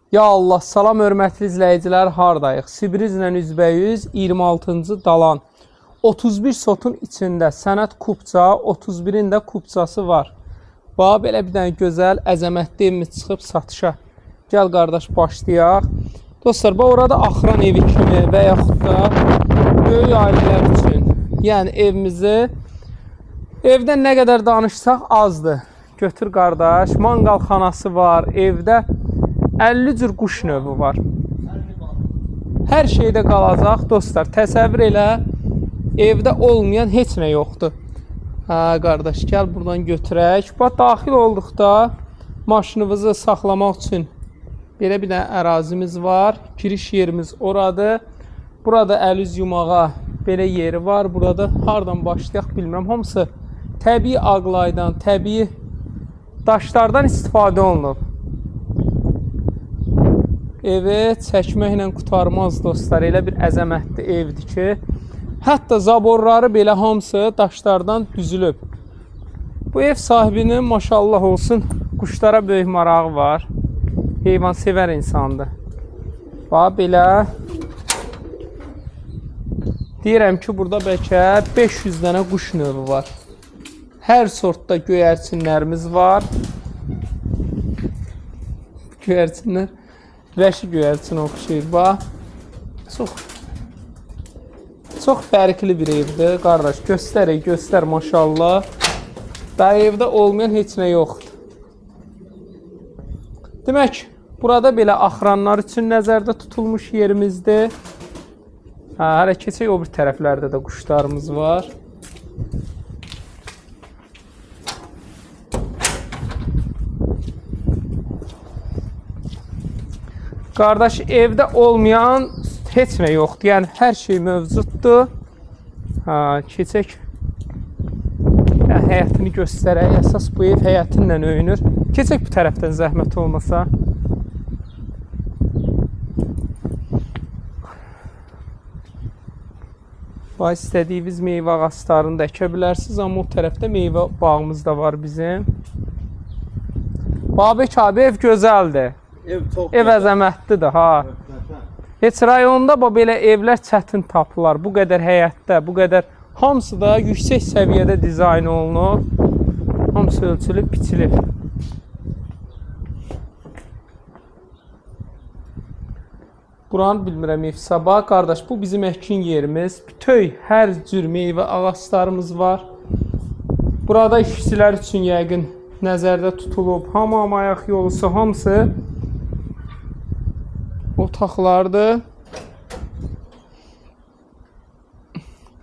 Ya Allah, salam hörmətli izləyicilər, hardayıq? Sibrizlə üzbəyüz 26-cı dalan. 31 sotun içində sənəd kupça, 31-in də kupçası var. Bax, belə bir dənə gözəl, əzəmətli evimiz çıxıb satışa. Gəl qardaş, başlayaq. Dostlar, bax orada axıran evi kimi və yaxud da böyük ailələr üçün. Yəni evimizi evdən nə qədər danışsaq azdır. Götür qardaş, manqalxanası var, evdə 50 cür quş növü var. Hər şeydə qalacaq dostlar. Təsəvvür elə, evdə olmayan heç nə yoxdur. Hə qardaş, gəl buradan götürək. Bax daxil olduqda maşınınızı saxlamaq üçün belə bir dənə ərazimiz var. Giriş yerimiz oradır. Burada əl üz yumağa belə yeri var. Burada hardan başlayaq bilmirəm. Hamısı təbii ağlaydan, təbii daşlardan istifadə olunub. Evi çəkməklə qurtarmaz dostlar. Elə bir əzəmətli evdir ki, hətta zaborları belə hamısı daşlardan düzülüb. Bu ev sahibinin maşallah olsun quşlara böyük marağı var. Heyvansevər insandır. Bax belə deyirəm ki, burada bəlkə 500 dənə quş növü var. Hər sortda göyərçinlərimiz var. Göyərçinlər vəhşi göyərçin oxşayır. Bax. Çox fərqli bir evdir qardaş. Göstər, göstər maşallah. Daha evdə olmayan heç nə yoxdur. Demək, burada belə axıranlar üçün nəzərdə tutulmuş yerimizdir. Hə, hələ keçək o bir tərəflərdə də quşlarımız var. Qardaş, evdə olmayan heç nə yoxdur. Yəni hər şey mövcuddur. Ha, keçək. Yəni, həyətini göstərək. Əsas bu ev həyətinlə öyünür. Keçək bu tərəfdən zəhmət olmasa. Bax, istədiyiniz meyvə ağaclarını da əkə bilərsiniz, amma o tərəfdə meyvə bağımız da var bizim. Babək abi, ev gözəldir. Ev çox Ev əzəmətlidir ha. Heç rayonda bax belə evlər çətin tapılar. Bu qədər həyətdə, bu qədər hamısı da yüksək səviyyədə dizayn olunub. Hamısı ölçülüb, biçilib. Buranı bilmirəm ev sabah. Qardaş, bu bizim əkin yerimiz. Bütöv hər cür meyvə ağaclarımız var. Burada işçilər üçün yəqin nəzərdə tutulub. Hamam, ayaq yolusu hamısı otaqlardır.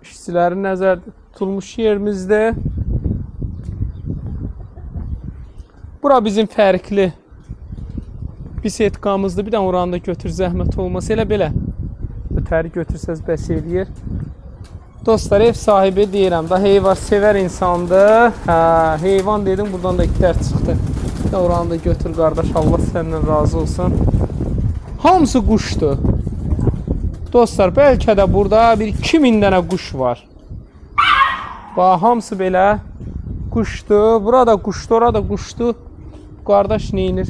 İşçilərin nəzərdə tutulmuş yerimizdir. Bura bizim fərqli bisetkamızdır. Bir dənə oranı da götür, zəhmət olmasa. Elə belə. Ötəri götürsəz bəs eləyir. Dostlar, ev sahibi deyirəm da heyvan sevər insandır. Hə, heyvan dedim, buradan da itlər çıxdı. Bir də oranı da götür qardaş, Allah səndən razı olsun. Hamısı quşdur. Dostlar, bəlkə də burada bir 2000 dənə quş var. Bax, hamısı belə quşdur. Burada quşdur, orada quşdur. Qardaş neynir?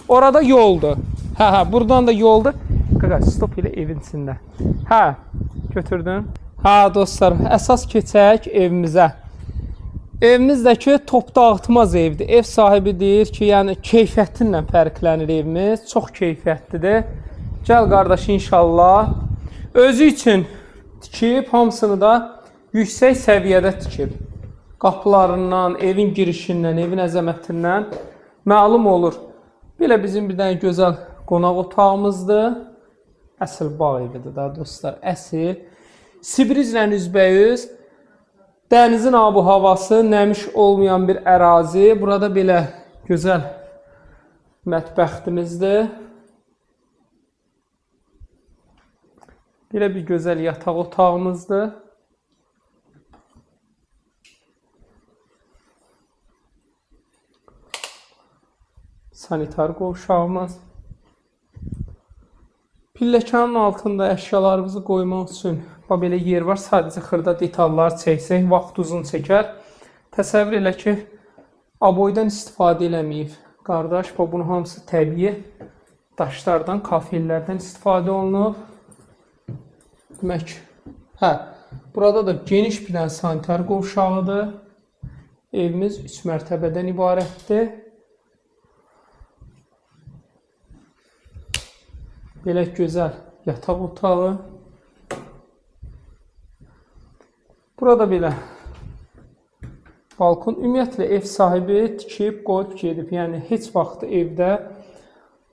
Orada yoldur. Hə, buradan da yoldur. Qaqa, stop elə evin içində. Hə, götürdün. Hə, dostlar, əsas keçək evimizə. Evimizdəki top dağıtmaz evdir. Ev sahibi deyir ki, yəni keyfiyyətinlə fərqlənir evimiz. Çox keyfiyyətlidir. Gəl qardaş inşallah. Özü üçün tikib, hamısını da yüksək səviyyədə tikib. Qapılarından, evin girişindən, evin əzəmətindən məlum olur. Belə bizim bir dənə gözəl qonaq otağımızdır. Əsl bağ evidir da dostlar, əsl. Sibrizlə üzbəyüz. Dənizin abu havası, nəmiş olmayan bir ərazi. Burada belə gözəl mətbəxtimizdir. Belə bir gözəl yataq otağımızdır. Sanitar qovşağımız. Pilləkanın altında əşyalarımızı qoymaq üçün bax belə yer var. Sadəcə xırda detallar çəksək vaxt uzun çəkər. Təsəvvür elə ki, aboydan istifadə eləməyib. Qardaş, bax bunun hamısı təbii Daşlardan, kafellərdən istifadə olunub. Demək, hə, burada da geniş bir dənə sanitar qovşağıdır. Evimiz 3 mərtəbədən ibarətdir. Belə gözəl yataq otağı. Burada belə balkon. Ümumiyyətlə ev sahibi tikib qoyub gedib. Yəni heç vaxt evdə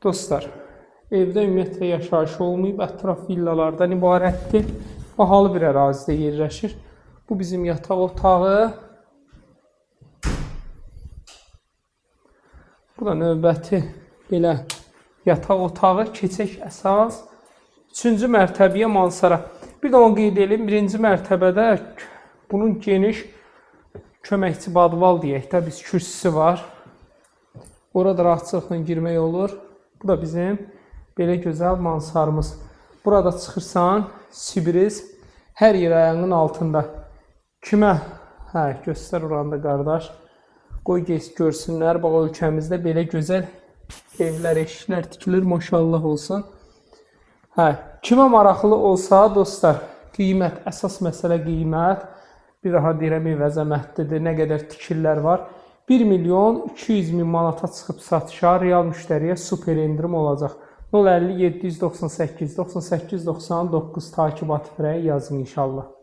dostlar, evdə ümumiyyətlə yaşayış olmayıb, ətraf villalardan ibarətdir. Bahalı bir ərazidə yerləşir. Bu bizim yataq otağı. Bu da növbəti belə yataq otağı. Keçək əsas 3-cü mərtəbəyə mansara. Bir də onu qeyd edeyim, 1-ci mərtəbədə bunun geniş köməkçi badval deyək də biz kürsüsü var. Orada rahatçılıqla girmək olur. Bu da bizim belə gözəl mansarımız. Burada çıxırsan, Sibriz hər yer ayağının altında. Kimə? Hə, göstər oranı da qardaş. Qoy geç görsünlər. Bax ölkəmizdə belə gözəl evlər, eşiklər tikilir. Maşallah olsun. Hə, kimə maraqlı olsa dostlar, qiymət, əsas məsələ qiymət. Bir daha deyirəm, ev əzəmətlidir, nə qədər tikililər var. 1 milyon 200 min manata çıxıb satışa, real müştəriyə super endirim olacaq. 050 798 98 99 takibat frəyi yazın inşallah.